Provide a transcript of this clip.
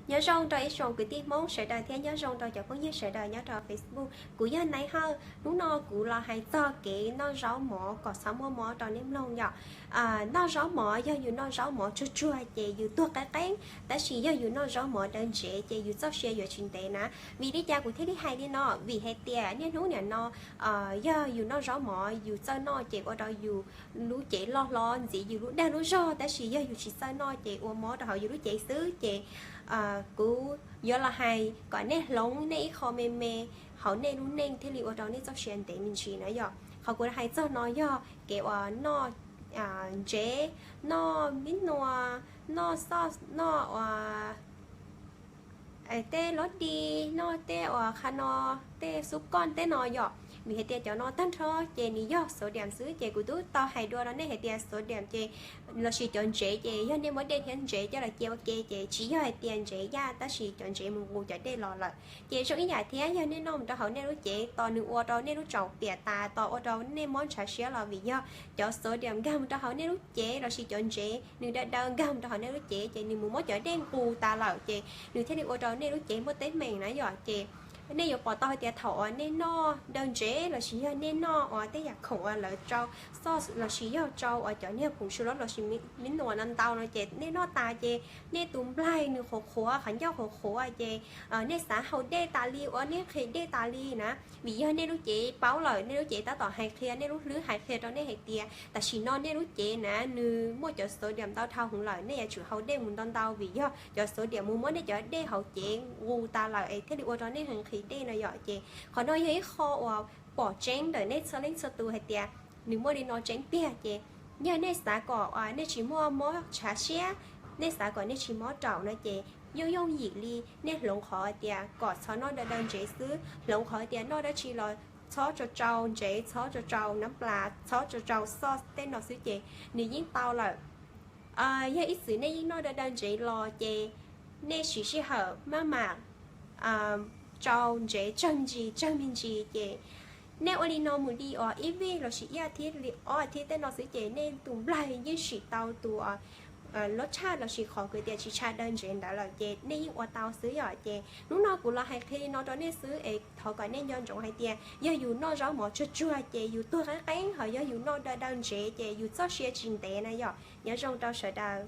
Nyob zoo rau ib tsoom kwv tij Hmoob sawv daws thiab nyob zoo rau cov phooj ywg sawv daws nyob rau Facebook. Kuv yog Naiv Hawj, hnub no kuv los hais txog kev noj zaub mov kom txhob muaj mob rau nej mloog yom. Noj zaub mov, yog yus noj zaub mov tsuag tsuag ces yus tuag qeeb qeeb, tab sis yog yus noj zaub mov daw ntsev ces yus txoj sia yuav tsis ntev na. Vim li cas kuv thiaj li hais li no? Vim hais tias niaj hnub niam no, yog yus noj zaub mov yus txawj noj ces ua rau yus lub cev loj hlob ntxiv yus lub dag lub zog, tab sis yog yus tsis txawj noj ces ua mob rau hauv yus lub cev xwb. Ces kuv yuav los hais kom nej hloov nej ib qho me me hauv nej lub neej thiaj li ua rau nej txoj sia ntev me ntsis na yom. Qhov kuv hais txog no yog kev uas noj ntsev, noj mib nua, noj xoj, noj uas tej lob di, noj tej uas qha no, tej xub koj tej no yom. Vim hais tias cov no tag nrho ces nws yog sodium xwb, ces kuv twb tau hais dua rau nej hais tias sodium ces lossis cov ntsev ces yog nej muab dej thiab ntsev coj los cia ua ke ces tsis yog hais tias ntsev yaj, tab sis cov ntsev mus nqus cov dej los lawm. Ces zoo ib yam thiab, yog nej noj mus rau hauv nej lub cev tos nws ua rau nej lub tsaus piam tas, tos ua rau nej mob ntshav siab los vim yog cov sodium nkag mus rau hauv nej lub cev lossis cov ntsev nws daw daw nkag mus rau hauv nej lub cev ces nws mus muab cov dej nqus tas lawm ces nws thiaj li ua rau nej lub cev muaj teeb meem na yom. Ces nej yuav pom tau hais tias thaum uas nej noj daw ntsev lossis yog nej noj uas tej yam khoom uas lawv tsau xoj lossis yog tsau uas cov niag phoom su lossis mib nua no ntau no ces nej noj tas ces nej tus nplaig nws qhuav qhuav, qhov ncauj qhuav qhuav ces nej xav haus dej tas li, ua nej nqhis dej tas li na. Vim yog nej lub cev paub lawm, nej lub cev tab tom hais qhia, nej lub hlwb hais qhia rau nej hais tias tam sim no nej lub cev na nws muaj cov sodium ntau dhau heev lawm, nej yuav tsum haus dej mus ntau ntau vim yog cov sodium mus muab nej cov dej hauv cev nqus tas lawm es thiaj li ua rau nej nqhis dej no yom. Ces qhov no yog ib qho uas pom tseeb ntawm nej txhua leej txhua tus hais tias nws muaj li no tseeb tiag. Ces yog nej xav kom uas nej tsis muaj mob ntshav siab, nej xav kom nej tsis mob raum no ces yooj yooj yim li nej hloov qhov tias kom txhob noj daw daw ntsev xwb, hloov qhov tias noj dab tsi los txhob tsau tsau ntsev, txhob tsau tsau nab plas, txhob tsau tsau xoj tej no xwb ces nws yeej tau lawm. Yog ib txwm nej yeej noj daw daw ntsev los ces nej siv sij hawm maj mam tsau ntsev tsawg me ntsis tsawg me ntsis ces nej ua li no mus li uas ib vij lossis ib as thiv li ob as thiv tej no xwb ces nej tus nplaig yeej sim tau tus lub tshaj lossis qhov kwv tias tsis tshaj daw ntsev ntawd lawm ces nej yeej ua tau xwb yom. Ces hnub no kuv los hais qhia li no rau nej xwb es thov kom nej nco ntsoov hais tias yog yus noj zaub mov tsuag tsuag ces yus tuag qeeb qeeb, ho yog yus noj daw daw ntsev ces yus txoj sia tsis ntev na yom. Nyob zoo rau sawv daws.